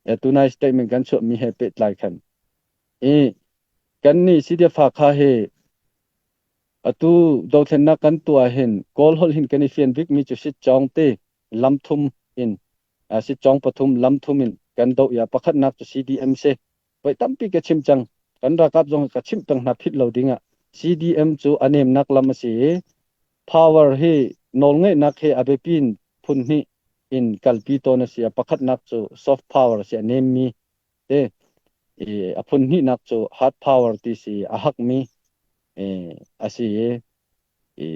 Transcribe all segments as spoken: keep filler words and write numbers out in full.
Tunai statement kan chuahmi he pehtlai khan i kannih CDF Hakha hi atu dothlennak kan tuah hin Kawl holh hin kan i fian bikmi cu sitcawng te lam thum in, sitcawng pathum lam thum in kan doh i a pakhatnak cu CDM si. Voi tampi ka chim cang, kan ralkap zong ka chimh peng hna phit lo dingah CDM cu a nemnak lam a si. Power hi nawlngeihnak hi a biapi in phun hnih in kalpi tawn a si. A pakhatnak cu soft power a si, a nemmi te, i, a phun hnihnak cu hard power ti si, a hakmi, i, a si. I,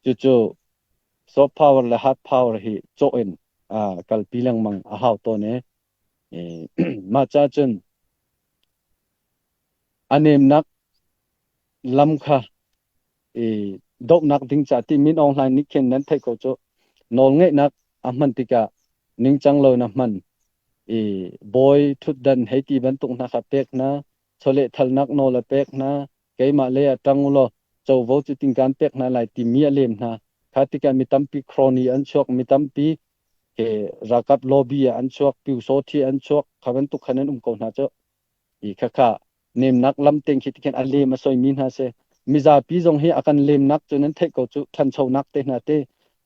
cucu soft power le hard power hi cawh in, a, kalpi lengmang a hau tawn i, i, mah ca cun a nemnak lam kha i dohnak ding ca ti Min Aung Hlaing nih khin nan theih ko cu nawlngeihnak a hman tikah ningcang lo in a hman i bawi ṭhutdan hei ti bantuk hna kha pek hna, chawleh thalnak nawl a pek hna, keimah lei ah ṭang u law, covo cu tingkan pek hna lai timi a lem hna. Kha tikah mi tampi crony an chuak, mi tampi he ralkap lobby ah an chuak, piu sawthi an chuak, kha bantuk khan an um ko hna cu. I khakha nemnak lam teng khi tikhin a lem a soimi hna si. Mizapi zong hi a kan lemnak cu nan theih ko cu ṭhanchonak te hna te,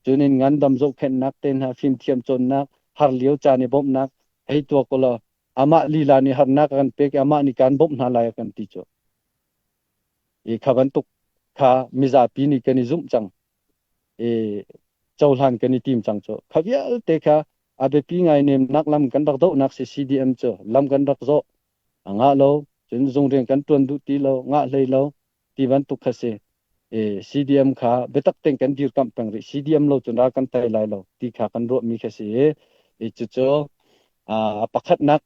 cun in ngandam zohkhenhnak te hna, fimthiam cawnnak, har lio caan i bawmhnak, hei tuak u law, amah lila nih harnak a kan pek i amah nih kan bawmh hna lai a kan ti cu. I kha bantuk kha mizapi nih kan i zumh cang. I cohlan kan i tim cang cu. Kha vialte kha a biapi ngai nemnak lam kan rak dohnak si CDM cu. Lam kan rak zawh a ngah lo, cun zungrian kan ṭuan duh ti lo, ngah hlei lo ti bantuk kha si. I CDM kha biatak teng kan dirkamh peng rih, CDM lo cun ral kan tai lai lo ti kha kan ruahmi kha si. I cucu, a, a pakhatnak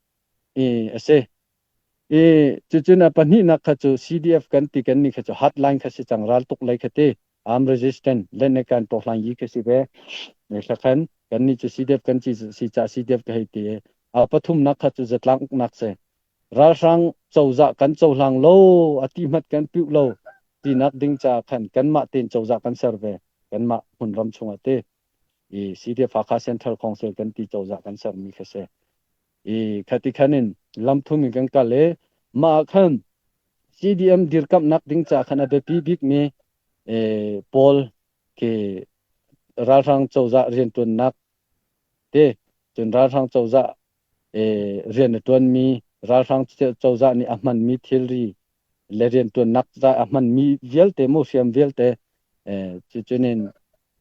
i a si. I cucun a pahnihnak kha cu CDF kan ti, kannih kha cu hardline kha si cang, raltuk lei kha ti, arm resistance, let ne kan tawhlang yi kha si ve. Ni kha khan kannih cu CDF kan ci si caah CDF ka hei ti. A pathumnak kha cu zatlang uknak si. Ralhrang cozah kan cohlang lo, a tihmat kan piuh lo tinak ding caah khan kanmah tein cozah kan ser ve, kanmah hmunram chungah ti. I CDF Hakha Central Council kan ti cozah kan sermi kha si. I khati khan in lam thum in kan kal i, mah ah khan CDM dirkamhnak ding caah khan a biapi bikmi, eh, pawl khi ralhrang cozah rianṭuannak te, cun ralhrang cozah, eh, rian a ṭuanmi, ralhrang cozah nih a hmanmi thilri le rianṭuannak ca a hmanmi vialte, muhriam vialte, eh, cucun in,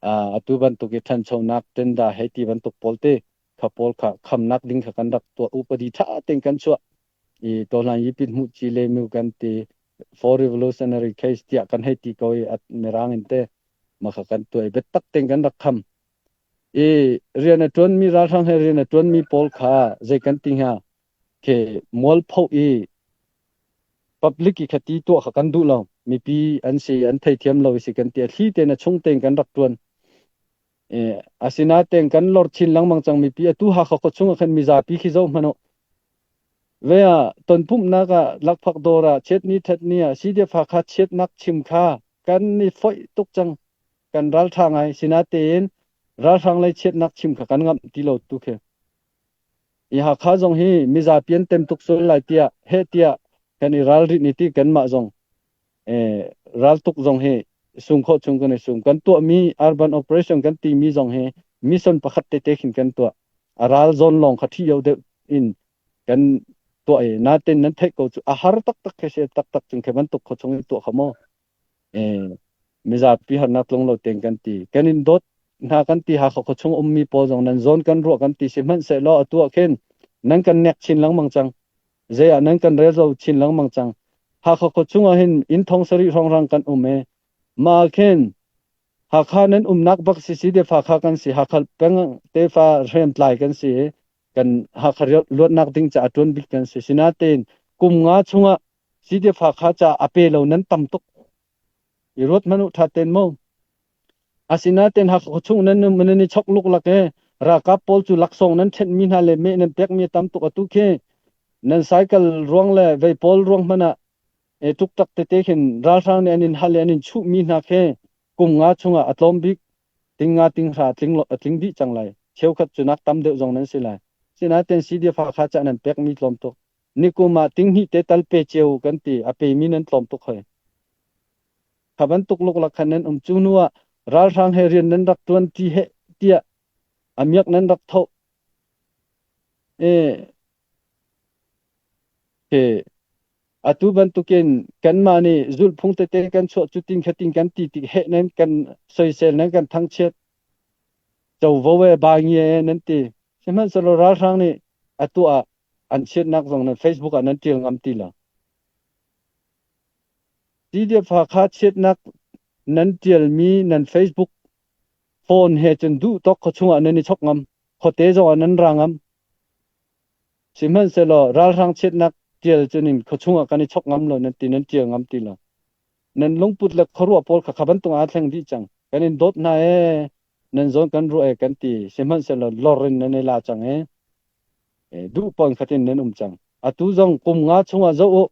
ah, atu bantuk i ṭhanchonak, tender hei ti bantuk pawl te kha pawl kha khamnak ding kha kan rak tuah, upadi ṭha teng kan chuah. I tawhlan yipit hmuh ci le mu kan ti, four revolutionary case tiah kan hei ti ko i, a Mirang in te mah kha kan tuah i, biatak teng kan rak kham. I rian a ṭuanmi, ralhrang he rian a ṭuanmi pawl kha zei kan ti hnga? Khi mualpho i public i kha ti tuah kha kan duh lo. Mipi an si, an theithiam lo i si kan ti, a thli tein a chung tein kan rak ṭuan. Eh, asinain kan lor chin lengmang cang mipi, atu Hakha khuachung ah khan mizapi khi zoh hmanh uh. Ve ah, tonpumhnak ah, lakphak dawr ah, chiatni ṭhatni ah, CDF Hakha chiatnak chim kha kan i foih tuk cang. Kan ralṭha ngai, sinatein ralhrang lei chiatnak chim kha kan ngamh ti lo tu khi. I Hakha zong hi mizapi an tem tuk sual lai tiah, heh tiah kan i ralrin i ti, kanmah zong, eh, raltuk zong hi sum khawh chung kan i sum. Kan tuahmi urban operation kan timi zong hi mission pakhat tete khin kan tuah. A ral zawn lawng kha ṭhih deuh in kan tuah i, natein nan theih ko cu a har taktak khe si, taktak cun khe bantuk khuachung i tuah kha maw? Eh, mizapi harnak tlung lo teng kan ti. Kan in dawt hna kan ti, Hakha khuachung a ummi pawl zong nan zawn kan ruah kan ti, sihmanhsehlaw atu ah khin nan kan nek chin lengmang cang. Zei ah nan kan rel zo chin lengmang cang. Hakha khuachung ah hin inn thong sarih hrawnghrang kan um i, mah ah khin Hakha nan umnak bak si, CDF Hakha kan si, Hakha peng tefa hremtlai kan si, kan Hakha luatnak ding caah a ṭuan bik kan si. Sinatein kum nga chungah CDF Hakha caah a pe lo nan tam tuk. I ruat hmanh uh ṭha tein maw? Asinain Hakha khuachung nan, nan i chok luklak i ralkap pawl cu laksawng nan ṭhenhmi hna le meh nan pekmi a tam tuk. Atu khi nan cycle ruang le vei pawl ruang hmanh ah, eh, ṭukṭak tete khin ralhrang nih an in hal i an in chuhmi hna khi kum nga chungah a tlawm bik, ting nga ting hra a tling lo, a tling dih cang lai. Cheukhat cu nak tam deuh zong nan si lai. Sinaten C D F Hakha ca nan pek mi tlawm tuk. Nikum ah ting hnih te tal pe cio kan ti, a pe mi nan tlawm tuk hoi. Kha bantuk luklak khan nan um cu hnu ah ralhrang he rian nan rak ṭuan ti he tiah a miak nan rak thoh. E, he, atu bantukin kanmah nih zulhphung tete kan chuah cu tin khatin kan ti tik he nan kan soisel nan kan thangchiat. Covo e, bangi e nan ti. Sihmanhsehlaw ralhrang nih atu ah an chiatnak zong nan Facebook ah nan ṭial ngam ti lo. C D F Hakha chiatnak nan ṭialmi nan Facebook phone he cun duh tawk khuachung ah nan i chok ngam, khuate zong ah nan ra ngam. Sihmanhsehlaw ralhrang chiatnak ṭial cun in khuachung ah kan i chok ngam lo, nan ti nan ṭial ngam ti lo. Nan lungput le khuaruah pawl kha kha bantuk aa thleng dih cang. Kan in dawt hna e, nan zawn kan ruah e kan ti. Sihmanhsehlaw lor in nan i la cang e. E, duh pawng khat in nan um cang. Atu zong kum nga chungah zoh uh,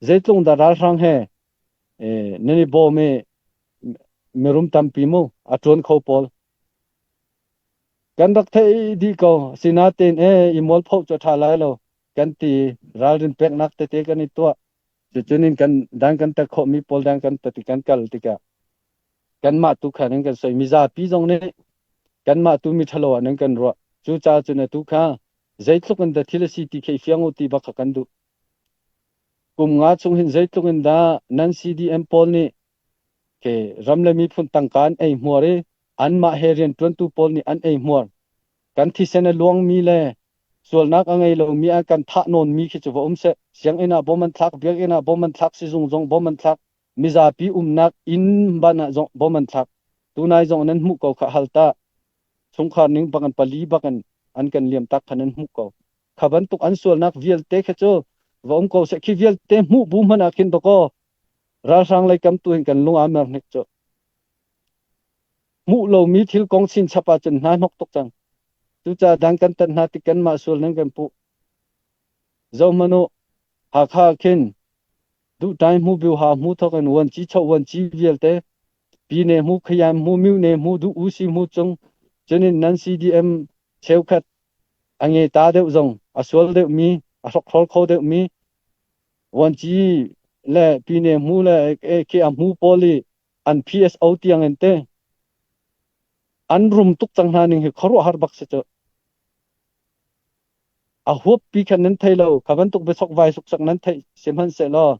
zeitluk dah ralhrang he, e, nan i bawm i mirum tampi mu a ṭuan kho pawl. Kan rak theih dih ko, sinaten e, i mualpho cu a ṭha lai lo kan ti, ralrin peknak tete kan i tuah. Cucun in kan dan kan tat khawhmi pawl dan kan tat i kan kal tikah, kanmah tu kha nan kan soi, mizapi zong nih kanmah tu miṭhalo ah nan kan ruah. Cucaah cun atu kha zeitluk in dah thil a si ti kha i fiang uh ti bak kha kan duh. Kum nga chung hin zeitluk in dah nan C D M pawl nih ke ram le miphun tangka an ei hmuar i anmah he rianṭuantu pawl nih an ei hmuar. Kan thisen a luangmi le sualnak a ngei lomi an kan thah nawnmi khi cu va um seh. Sianginn ah bawm an thlak, biakinn ah bawm an thlak, sizung zong bawm an thlak, mizapi umnak inn ban ah zong bawm an thlak. Tunai zong nan hmuh ko kha, halta chungkhar ning bak in, pali bak in an kan liamtak kha nan hmuh ko. Kha bantuk an sualnak vialte kha cu va um ko seh. Khi vialte hmuh bu hmanh ah khin tuk aw. Ralhrang lei kam tu hin kan lung aa mer hnik cu. Hmuh lomi thil kong chin chap ahcun hna hnok tuk cang. Cucaah dan kan tat hna tik kanmah sual nan kan puh. Zohhmanh uh, Hakha khin duhtai hmu, biuha hmu thawk in vuanci choh, vuanci vialte, pine hmu, khayam hmu, miuhne hmu, duh usi hmu cung, cun in nan C D M cheukhat a ngei ta deuh zong, a sual deuhmi, a hrokhrawl kho deuhmi, vuanci le pine hmu le, eh, khi a hmu pawl i an P S O tiang in te an rum tuk cang hna ning hi khuaruahhar bak si cu. A huappi khan nan thei lo, kha bantuk biachok vai suksak nan theih sihmanhsehlaw,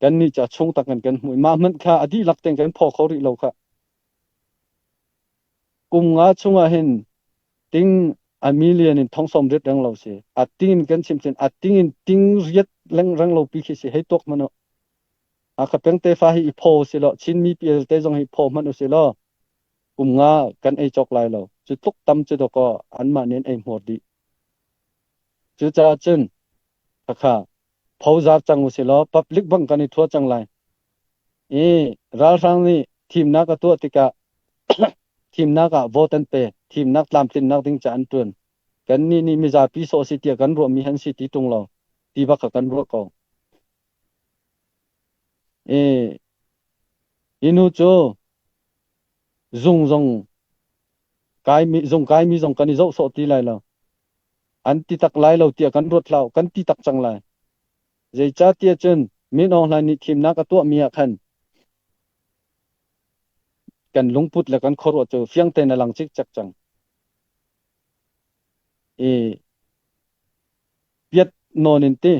kannih cu a chung tak in kan hmuh i, mah hmanh kha a dihlak tein kan phaw kho rih lo kha. Kum nga chungah hin ting a million in thong sawm riat reng lo si. A ting in kan chim cun, a ting in ting riat leng reng lo pi khi si, hei tuak hmanh uh. A kha pengte fa hi i phaw u si law, Chin mipi te zong hi phaw hmanh u si law, kum nga kan ei cawk lai lo. Cu tluk tam cu dawk aw, anmah nih an ei hmuar dih. Cucaah cun, kha kha, phozar cang u si law, public bang kan i thua cang lai. I ralhrang nih thimnak a tuah tikah, thimnak ah vote an pe, thimnak tlamtlinnak ding ca an ṭuan. Kannih nih mizapi sawh si tiah kan ruahmi han si ti tung lo, ti bak kha kan ruah ko. I, i nu cu zung zong kaimi, zung kaimi zong kan i zohsawh ti lai lo. An ti tak lai lo tiah kan ruat hlah uh, kan ti tak cang lai. Zeicahtiah cun Min Aung Hlaing nih thimnak a tuahmi ah khan kan lungput le kan khuaruah cu fiang tein a lang cikcek cang. I piat nawn in ti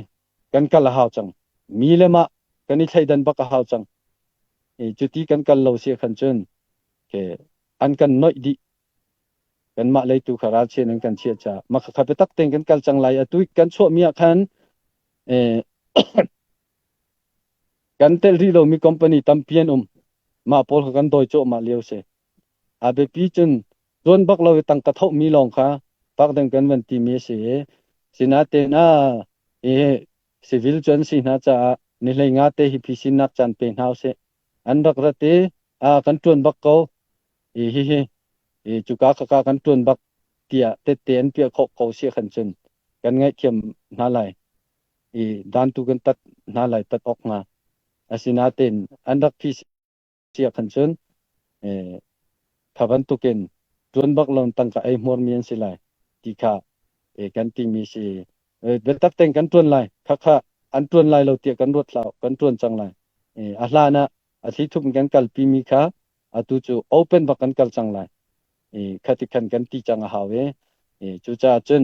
kan kal a hau cang. Mi le mah kan i thleidan bak a hau cang. I cuti kan kal lo si ah khan cun, ke, an kan noih dih. Kanmah leitu kha ralchian an kan chiah caah, mah kha kha biatak tein kan kal cang lai. Atu i kan chuahmi ah khan, eh, kan telh rih lomi company tampi an um. Mah pawl kha kan dawi cuahmah lio si. A biapi cun ṭuan bak lo i tangka thohmi lawng kha pak deng kan van timi a si. Sinain ah, i civil cu an si hna caah ni hleinga te hi phisinnak caan pe hna u sih. An rak rat i, aa, kan ṭuan bak ko. I hihi, i cuka khaka kan ṭuan bak tiah tette an piah khawh ko si ah khan cun kan ngaihthiam hna lai. I dantu kan tat hna lai, tat awk hnga. Asinain an rak phisi ah khan cun, eh, kha bantukin ṭuan bak lo in tangka ei hmuarmi an si lai ti kha eh, kan timi si. Eh, biatak teng kan ṭuan lai, khakha an ṭuan lai lo tiah kan ruat hlah, kan ṭuan cang lai. Eh, a hlanah a thlithup in kan kalpimi kha, atu cu open bak kan kal cang lai. Eh, khatikhan kan ti cang a hau e. Eh, cucaah cun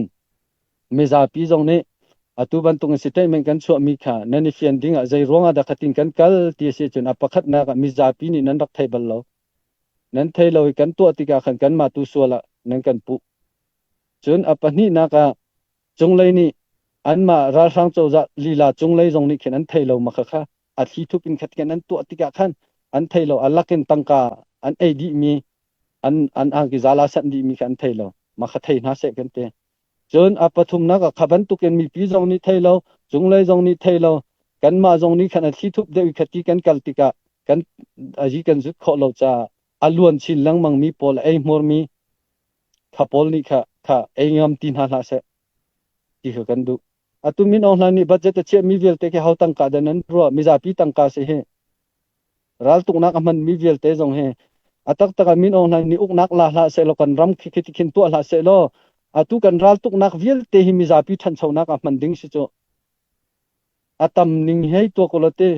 mizapi zong nih atu bantukin statement kan chuahmi kha nan i fian dingah zei ruangah dah khatin kan kal ti a si cun a pakhatnak ah mizapi nih nan rak thei bal lo. Nan thei lo i kan tuah tikah khan kanmah tu sual ah nan kan puh. Cun a pahnihnak ah cunglei nih anmah ralhrang cozah lila cunglei zong nih khin an thei lo makha kha a thlithup in khat khin an tuah tikah khan an thei lo, a lak in tangka an ei dihmi, an, an angki zala san dihmi kha an thei lo, makha thei hna seh kan ti. Cun a pathumnak ah kha bantukin mipi zong nih thei lo, cunglei zong nih thei lo, kanmah zong nih khan a thlithup deuh i kha ti kan kal tikah kan, a zi kan zut khawh lo caah a luan chin lengmangmi pawl a ei hmurmi kha pawl nih kha, kha ei ngam ti hna hlah seh ti kha kan duh. Atu Min Aung Hlaing nih budget a chiahmi vialte khi ho tangka dah nan ruah, mizapi tangka si hi. Raltuknak a hmanmi vialte zong hi a taktak ah Min Aung Hlaing nih uknak la hlah sehlaw, kan ram khi khiti khin tuah hlah sehlaw, atu kan raltuknak vialte hi mizapi ṭhanchonak a hman ding si cu a tam ning hei tuak u law ti.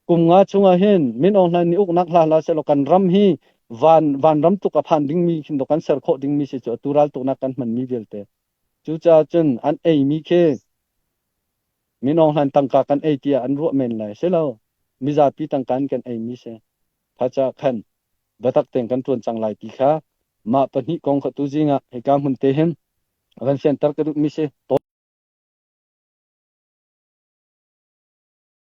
Kum nga chungah hin Min Aung Hlaing nih uknak hla hlah sehlaw, kan ram hi van, vanram tuk a phan dingmi khin dawh kan ser khawh dingmi si cu atu raltuknak kan hmanmi vialte. Cucaah cun an eimi khi Min Aung Hlaing tangka kan ei tiah an ruah men lai si lo. Mizapi tangka in kan eimi si. Kha caah khan biatak teng kan ṭuan cang lai ti kha mah pahnih kong kha tu zing ah hika hmun te hin a kan fianter ka duhmi si.